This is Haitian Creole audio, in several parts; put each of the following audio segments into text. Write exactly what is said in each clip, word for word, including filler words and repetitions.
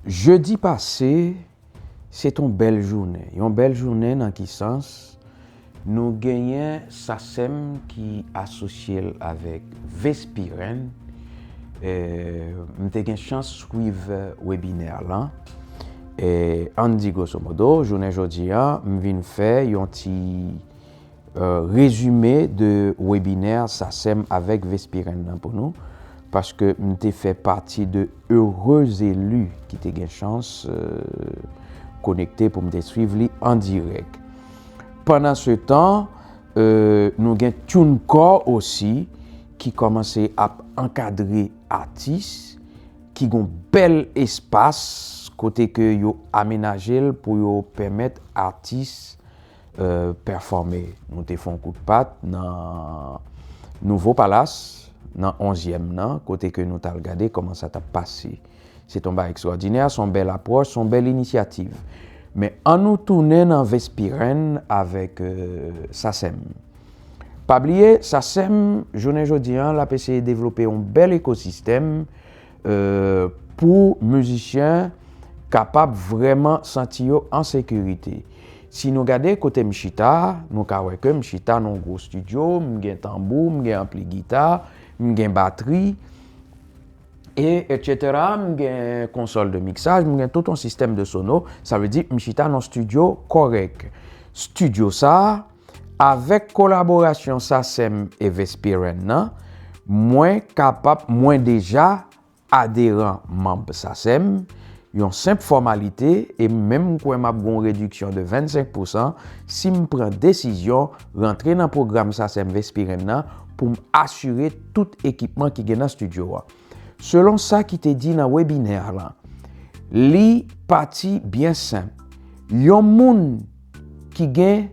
Jedi pase, se t on bèl jounen. Yon bèl jounen nan ki sans? Nou genyen SACEM ki asosye l avèk Vespiren. E, m te gen chans swiv webinè lan. E, ann di grosso modo, jounen jodi a, m vin fè yon ti e, rezime de webinè SACEM avèk Vespiren nan pou nou, paske m te fè pati de heureux élus ki te gen chans e, konekte pou m te swiv li an dirèk. Pandan se tan, e, nou gen TuneCore osi, ki kòmanse ap ankadre atis, ki gon bèl espas kote ke yo amenaje l pou yo pèmèt atis e, pèfòme. Nou te fè yon kout pat nan Nouvo Palas, nan onzyèm nan, kote ke nou t al gade kòman sa t ap pase. Se t on bagay ekstwòdinè, se yon bèl apwòch, se yon bèl inisyativ. Men ann nou tounen nan Vespiren avèk e, SACEM. Pa bliye, SACEM, jounen jodi a, l ap eseye devlope yon bèl ekosistèm e, pou mizisyen kapab vrèman santi yo an sekirite. Si nou gade kote m chita, nou ka wè ke m chita nan yon gwo estidyo, m gen tanbou, m gen anpli gita, m gen batri, e etsetera. M gen konsòl de miksaj, m gen tout yon sistèm de sono. Sa vle di, m chita nan yon estidyo kòrèk. Estidyo sa a, avèk kolaborasyon SACEM e Vespiren nan, mwen kapab, mwen deja aderan manm SACEM, yon senp fòmalite, e menm m kwè m ap gen yon rediksyon de vennsenk pousan si m pran desizyon rantre nan pwogram SACEM Vespiren nan pou m asire tout ekipman ki gen nan estidyo a. Selon sa ki te di nan webinè lan, li pati byen senp. Yon moun ki gen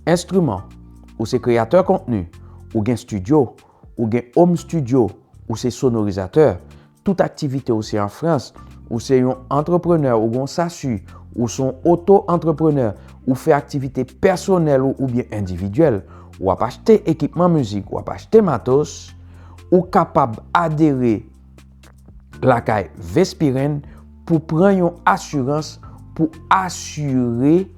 enstriman, ou se kreyatè kontni, ou gen estidyo, ou gen home studio, ou se sonorizatè, tout aktivite ou se an Frans, ou se yon antreprenè, ou gen yon SASU, ou se yon oto-antreprenè, ou fè aktivite pèsonèl ou oubyen endividyèl, w ap achte ekipman mizik, w ap achte matos, ou kapab adere lakay Vespiren pou pran yon asirans pou asire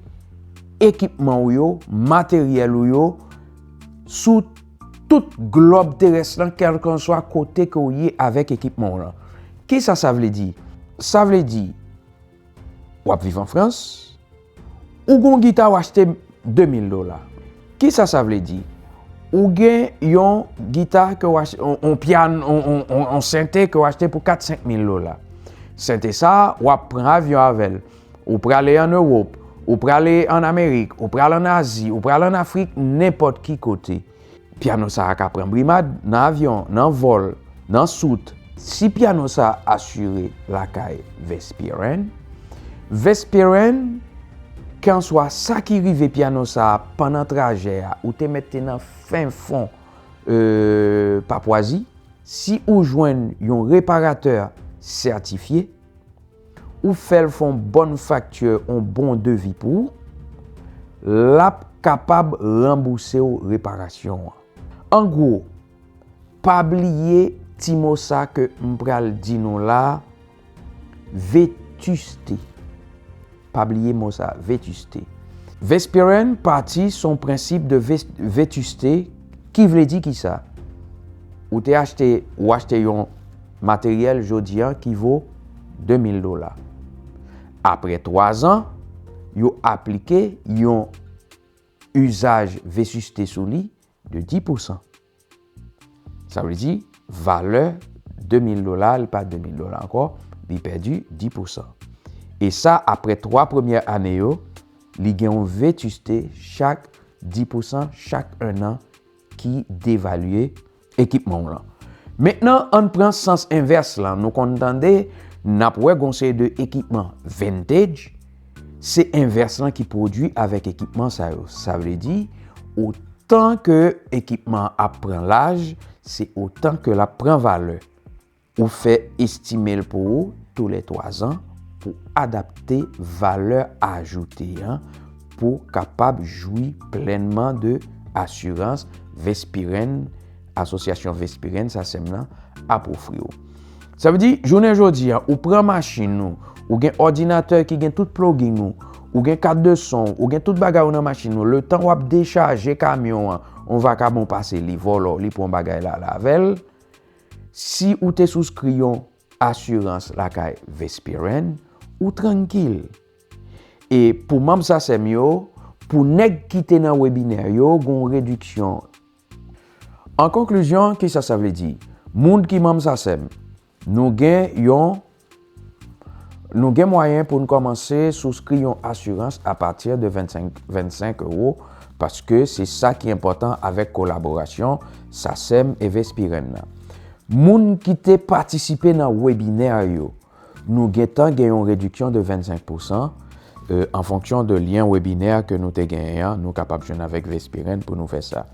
ekipman ou yo, materyèl ou yo, sou tout glòb terès lan, kèlkanswa kote ke w ye avèk ekipman w lan. Kisa sa vle di? Sa vle di, w ap viv an Frans, ou gen yon gita w achte de mil dola. Kisa sa vle di? Ou gen yon gita ke w achte, yon, yon pyan-, yon, yon, yon, yon sente ke w achte pou kat, senk mil dola. Sente sa a, w ap pran avyon avè l. Ou prale ann Ewòp, ou prale ann Amerik, ou prale ann Azi, ou prale ann Afrik, nenpòt ki kote. Pyano sa a ka pran brimad nan avyon, nan vòl, nan sout. Si pyano sa a asire lakay Vespiren, Vespiren, kèlkanswa sa ki rive pyano sa a pandan trajè a, ou te mete nan fen fon, e, Papwazi, si ou jwenn yon reparatè sètifye, ou fè l fè yon bòn fakti, yon bon devi pou ou, l ap kapab ranbouse w reparasyon an. An gwo, pa bliye ti mo sa ke m pral di nou la, vetiste. Pa bliye mo sa, vetiste. Vespiren pati sou yon prensip de ves-, vetiste, ki vle di kisa? Ou te achte, ou achte yon materyèl jodi an ki vo de mil dola. Apre twa zan, yo aplike yon izaj vetiste sou li de dis pousan. Sa vle di, valè de mil dola, li pa de mil dola ankò, li pèdi dis pousan. E sa, apre twa premyè ane yo, li gen yon vetiste chak dis pousan chak ennan ki devalye ekipman w lan. Mentnan, ann pran sans envès lan. Nou konn tande, n ap wè gon seri de ekipman vintage, se envès lan ki pwodui avèk ekipman sa yo. Sa vle di, otan ke ekipman an ap pran laj, se otan ke l ap pran valè. Ou fè estime l pou ou toulè twa zan pou adapte valè ajoute an pou kapab jwi plènman de asirans Vespiren, asosyasyon Vespiren, SACEM lan, ap ofri w. Sa vle di, jounen jodi a, ou pran machin ou, ou gen òdinatè ki gen tout plugin ou, ou gen kat de son, ou gen tout bagay ou nan machin ou, letan w ap dechaje kamyon an, yon vakabon pase li, vòlò, li pran bagay la, la avè l. Si ou te souskri yon asirans lakay Vespiran, ou trankil. E pou manm SACEM yo, pou nèg ki te nan webinè yo, gon rediksyon. An konklizyon, kisa sa vle di? Moun ki manm SACEM, nou gen yon nou gen mwayen pou n kòmanse souskri yon asirans apati de vennsenk, vennsenk euro, paske se sa ki enpòtan avèk kolaborasyon SACEM e Vespiran nan. Moun ki te patisipe nan webinè yo, nou gentan gen yon rediksyon de vennsenk pousan, euh, an fonksyon de lyen webinè ke nou te genyen an, nou kapab jwenn avèk Vespiran pou nou fè sa.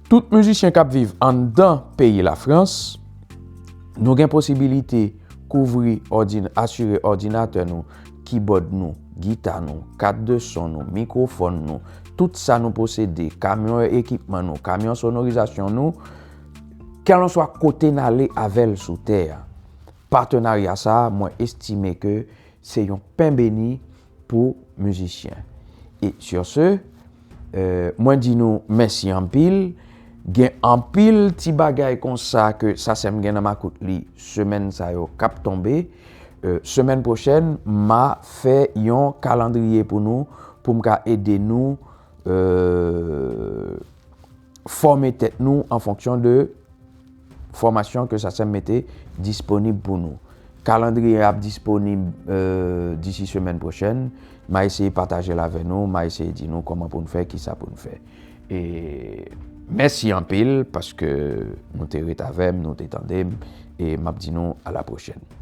Tout mizisyen k ap viv anndan peyi Lafrans, nou gen posibilite kouvri, òdin-, asire òdinatè nou, kibòd nou, gita nou, kat de son nou, mikwofòn nou, tout sa nou posede, kamyon ekipman nou, kamyon sonorizasyon nou, kèlenswa kote n ale avè l sou tè a. Patenarya sa a, mwen estime ke se yon pen beni pou mizisyen. E sur ce, euh, mwen di nou mèsi anpil. Gen anpil ti bagay konsa ke SACEM gen nan makout li semèn sa yo k ap tonbe. Euh, semèn pwochèn, m a fè yon kalandriye pou nou, pou m ka ede nou, euh, fòme tèt nou an fonksyon de fòmasyon ke SACEM mete disponib pou nou. Kalandriye ap disponib, euh, disi semèn pwochèn. M a eseye pataje l avè nou, m a eseye di nou kòman pou n fè, kisa pou n fè. E mèsi anpil paske nou te ret avè m, nou te tande m, e m ap di nou a la pwochèn.